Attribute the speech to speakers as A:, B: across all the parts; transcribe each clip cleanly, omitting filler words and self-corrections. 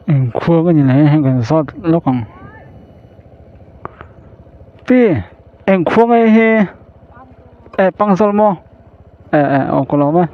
A: Eng khua ka ni leh hei kan zawt lawk ang pi eng khua nge hi eh pangzawl maw eh eh aw ka lawm e.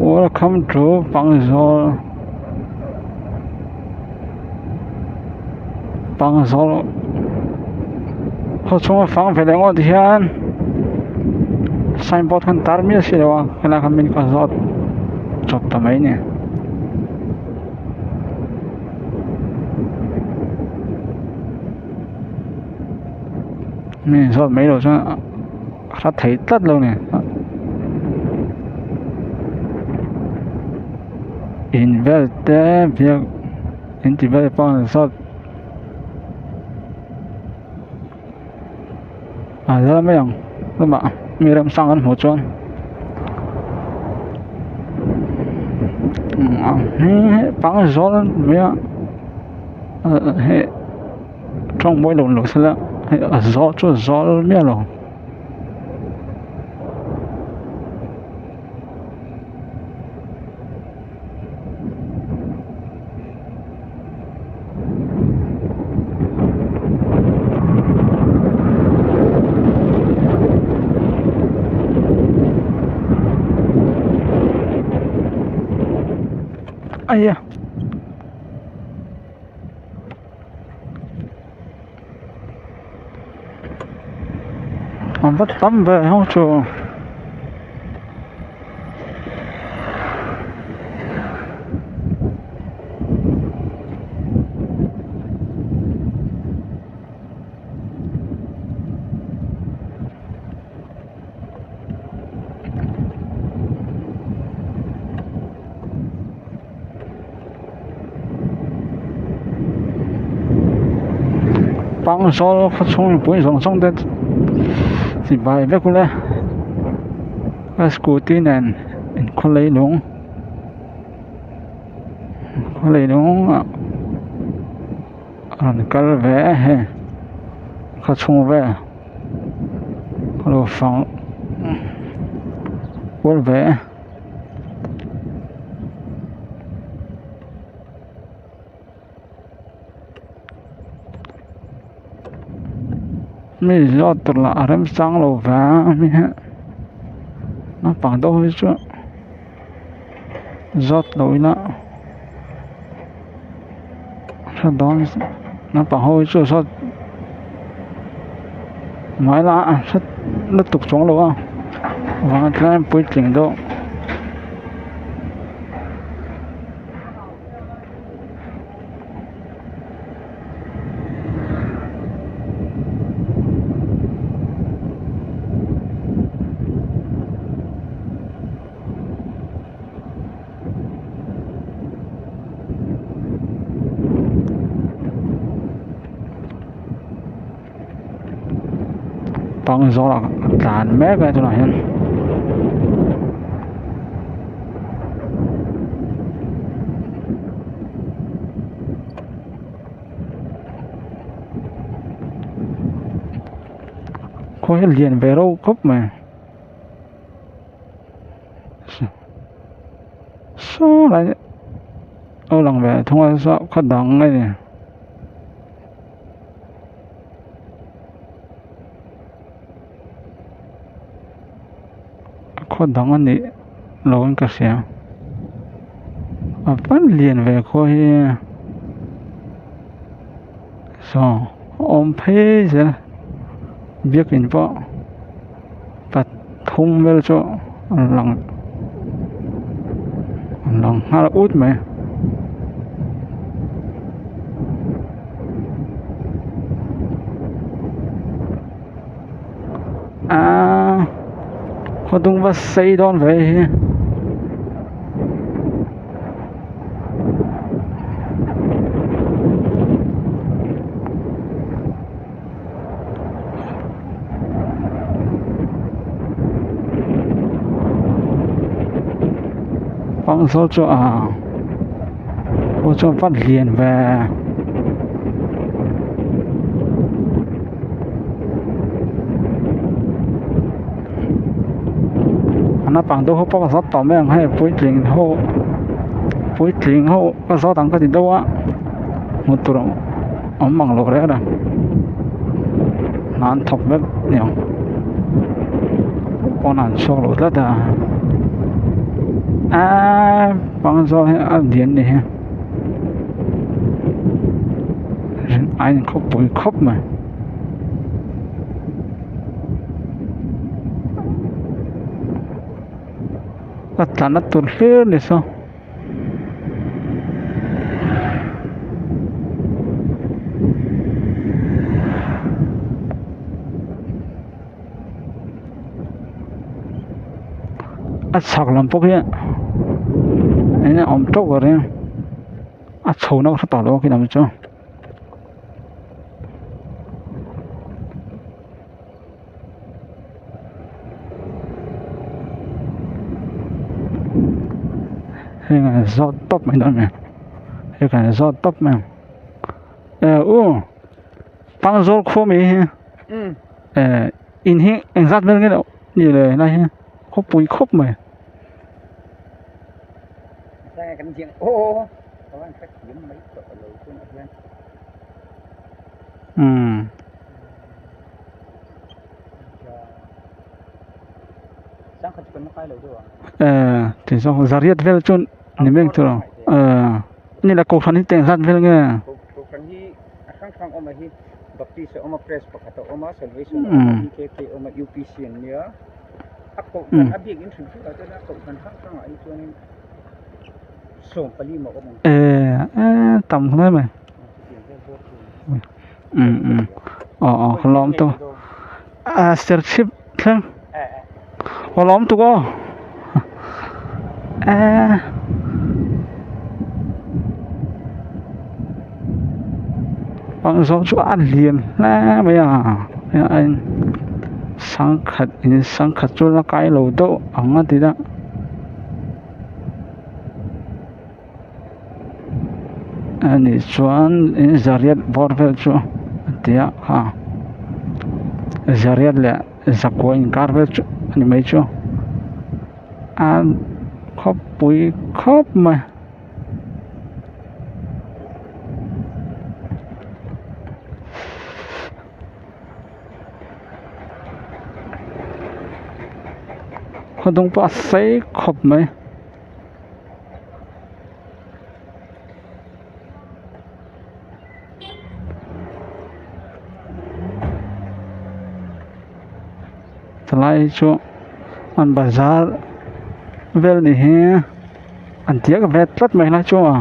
A: Welcome to pangzawl pangzawl khaw chhunga fang ve leh ngawt hian signboard khan tar miah si lo a helai khan min ka zawt chawp ta mai a ni. Mi zawt mai loh chuan a hrat thei tlat lo a ni in vel te biak in ti vel pawh an zawt a zal mai ang lamah mi remsang an hmuh chuan pangzawl mai a hei tawng mawi lo lo sela hei a zawl chu a zawl miah lo. Aya an va tam ve ho chu. Pangzawl khaw chhung mipui zawng zawng te chibai vek ule a scooty nen in khaw leilung khaw leilung ah a rawn kal ve a hei khaw chhung vel a lo fang kual ve a. Mi zawt tur lah a remchang lo vang a nia naupang deuh hi chu zawt lo ila hre dawn naupang ho hi chu zawt mai la a hre lutuk chuang lo a vangtlai puitling deuh. Pangzawl ah tlan mek a tunah hian. Khawi hi lian ve reuh khawp mai saw lai a lang ve thung a saw khaw dang a ni. Khaw dang a nih lo in ka hria a van lian ve khua hi saw a awm phei zel biakin pawh pathum vel chu a lang a lang nghal ut mai. Aaa khaw dung va sei dawn ve hi. Pangzawl chu a aw chuan vat lian ve. An. Naupang deuh ho pawh ka zawt tawh mai ang hei puitling ho puitling ho ka zawt ang ka ti deuh a hmuh tur awm ang lo reng reng hna an thawk vek ni ang pawnah an chhuak lo tlat a aaa pangzawl hi a lian ni hi a inkhawpui khawp mai. A tlanna tur hlir ni saw. A chhak lam pawh hi eng nge awm teuh ka ring a chho na hre tawh lo a khi lam chu. Heng an zawt tawp mai dawn a ni hei kan zawt tawp mai ang eh u Pangzawl khua mai hi eh in hi engzat vel nge ni le helai hi khawpui khawp mai. Umm. Eh ti zawng zariat vel chu ni mek tur ang eh ni la kohhran hi teng zat vel nge. Umm. Eh eh tam hle mai umm umm aw aw ka lawm tawh ah serchhip thleng ka lawm tuk aw eh ang zawng chu a lian hle mai a a in sangkhat in sangkhat chu la kai lo deuh ang a ti a. Anih chuan in zariat bawr vel chu a ti a kha zariat leh zakua inkar vel chu a ni mai chu a khawpui khawp mai. Khawdung pawh a sei khawp mai. Helai hi chu an bazar vel ni hi an tiak ve tlat mai helai chu a.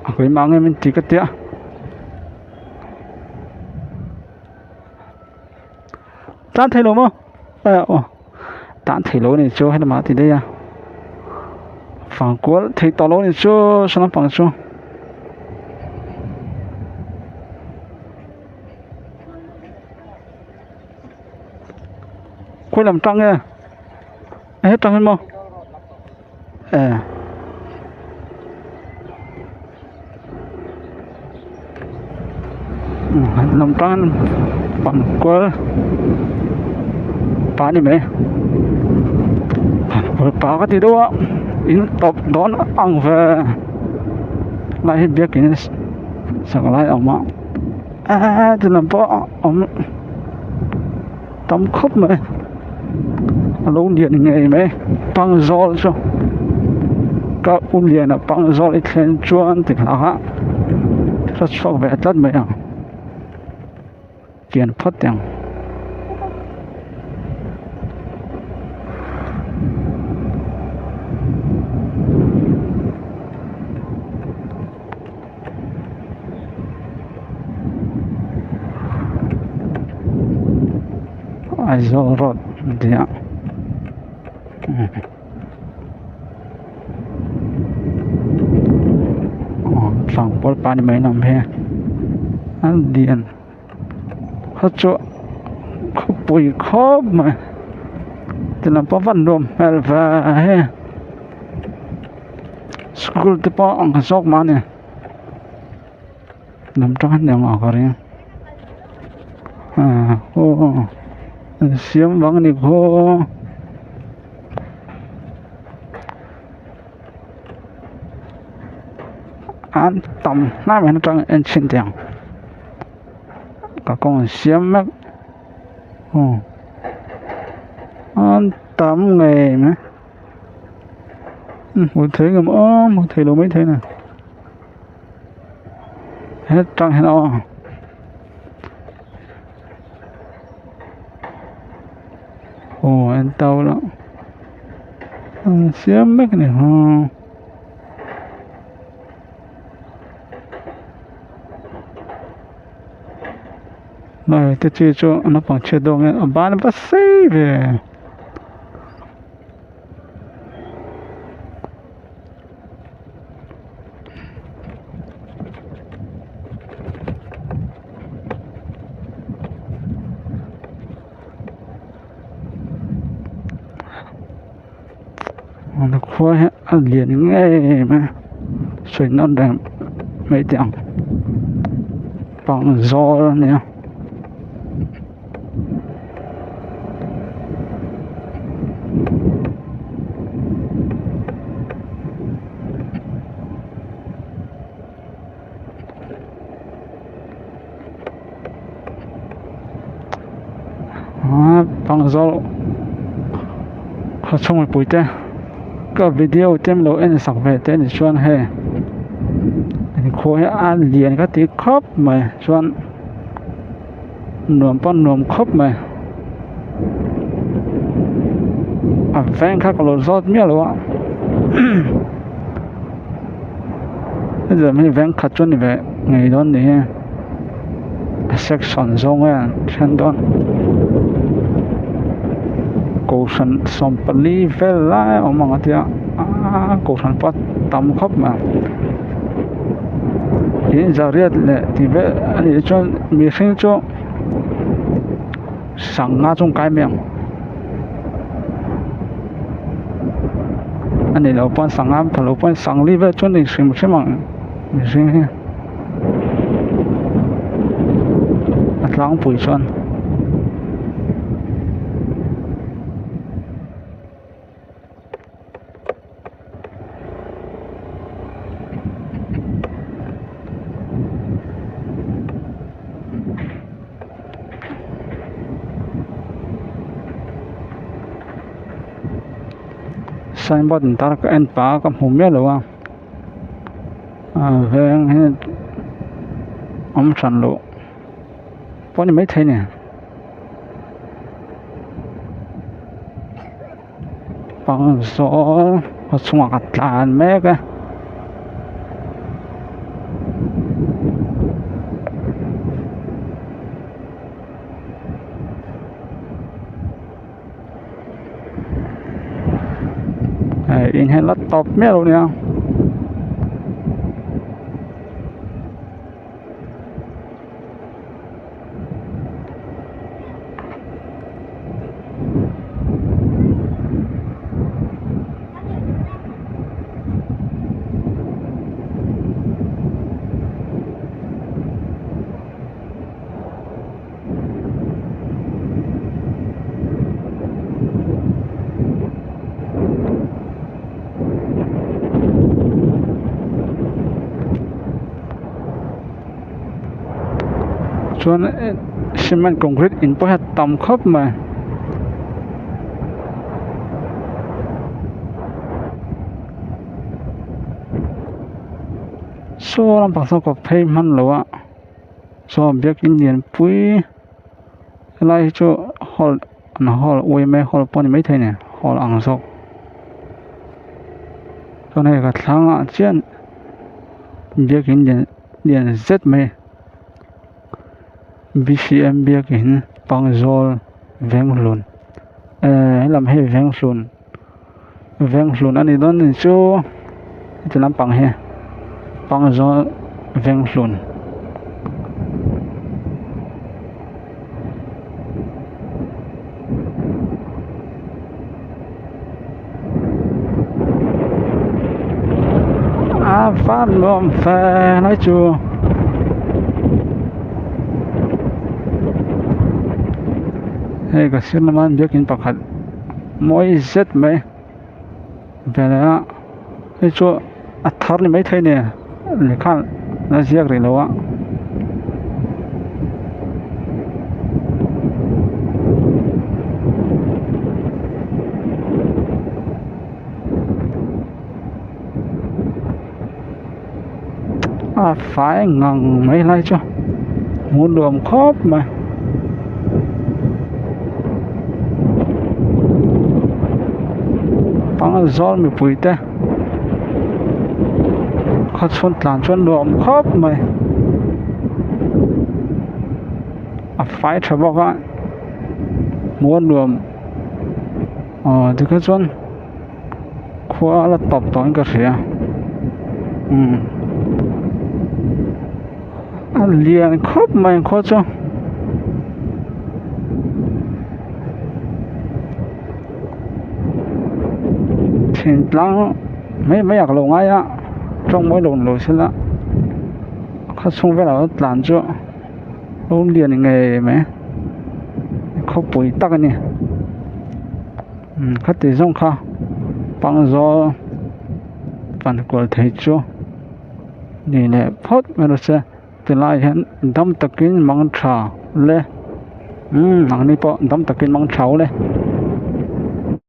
A: A keimah nge min ti ka tia. Tan thei lo maw eh aw tan thei lo a ni chu helamah ti daih a fang kual thei tawh lo a ni chu saw lampang chu. Khawi lam tang nge hetang hi maw eh. Lam tan pangkual pa ni mai pa ka ti deuh a in tawp dawn ang ve lai hi biakin sak lai a awm a eee ti lam pawh a awm tam khawp mai a lo lian ngei mai pangzawl chu ka u liana pangzawl i thlen chuan ti hlak a hre chhuak ve tlat mai ang pian phawt teh ang. Aizawl road a ti a aw tlangpawl pa ni mai an awm hi a lian khaw chu khawpui khawp mai tilam pawh a van nuam hmel ve hei. School te pawh ang zawk mah a ni. Lam tang hian eng ah ka ring ah aw an siam vang a ni khaw an tam hnai mai atang en chhin teh ang ka kawng an siam mek aw an tam ngei mai hmuh theih ngam aw hmuh theih loh maithei a ni. Hetang hian aw aw en tau la an siam mek a ni hawng lai te chi chu naupang chhiat deuh ang hian a ban a va sei ve. Khua hi a lian ngei mai a sawi nawn reng mai teh ang pangzawl a nia. Pangzawl khaw chhung mipui te ka video te an lo en sak ve te a ni chuan hei inkhawh hi a lian ka ti khawp mai chuan. Nuam pawh nuam khawp mai a veng kha ka lo zawt miah lo a hetiang hi veng khat chu a ni ve ngei dawn ni hi a section zawng nge an then dawn kohhran sawmpali vel lai a awm ang a tia aaa kohhran pawh a tam khawp mai in zariat leh tih vel a nih chuan mihring chu sangha chu an kai mai ang a nih loh pawn sangha pha loh pawn sangli vel chu a ni hrim hrim ang mihring hi a tlangpui chuan. Signboard in tar ka en pah a ka hmu miah lo a a veng hi awm hran loh pawh a ni maithei a ni. Pangzawl a chungah ka tlan mek a. Hei in hi la tawp miah lo nia. Chuan cement concrete in pawh hi a tam khawp mai. Saw lampang saw ka phei hman lo a saw biakin lianpui helai hi chu hall an hall uaime hall pawh a ni maithei a ni hall ang zawk chuan hei ka thlangah chian biakin lian. Lian zet mai B_C_M biakin Pangzawl Venghlun ehh helam hi Venghlun Venghlun a ni dawn a ni chu heti lampang hi Pangzawl Venghlun. A van nuam fe lai chu. Hei ka sir lama biakin pakhat mawi zet mai veleh a hei chu a thar ni maithei a ni lehkha la ziak rih lo a. A fai ngang mai lai chu hmuh nuam khawp mai. Pangzawl mipui te khaw chhun tlan chuan nuam khawp mai a fai tha bawk a hmuh a nuam aw tikha chuan. Khua a la tawp tawh in ka hria umm a lian khawp mai ang khua chu. Thingtlang mai mai ah ka lo ngai a tawng mawi lo ni lo sela khaw chhung velah lo tlan chu lo lian ngei mai khawpui tak a ni. Khati zawng kha pangzawl pan kual thei chu ni leh phawt mai rawh se tilai hian dam takin mang tha le umm nangni pawh dam takin mang tha ule.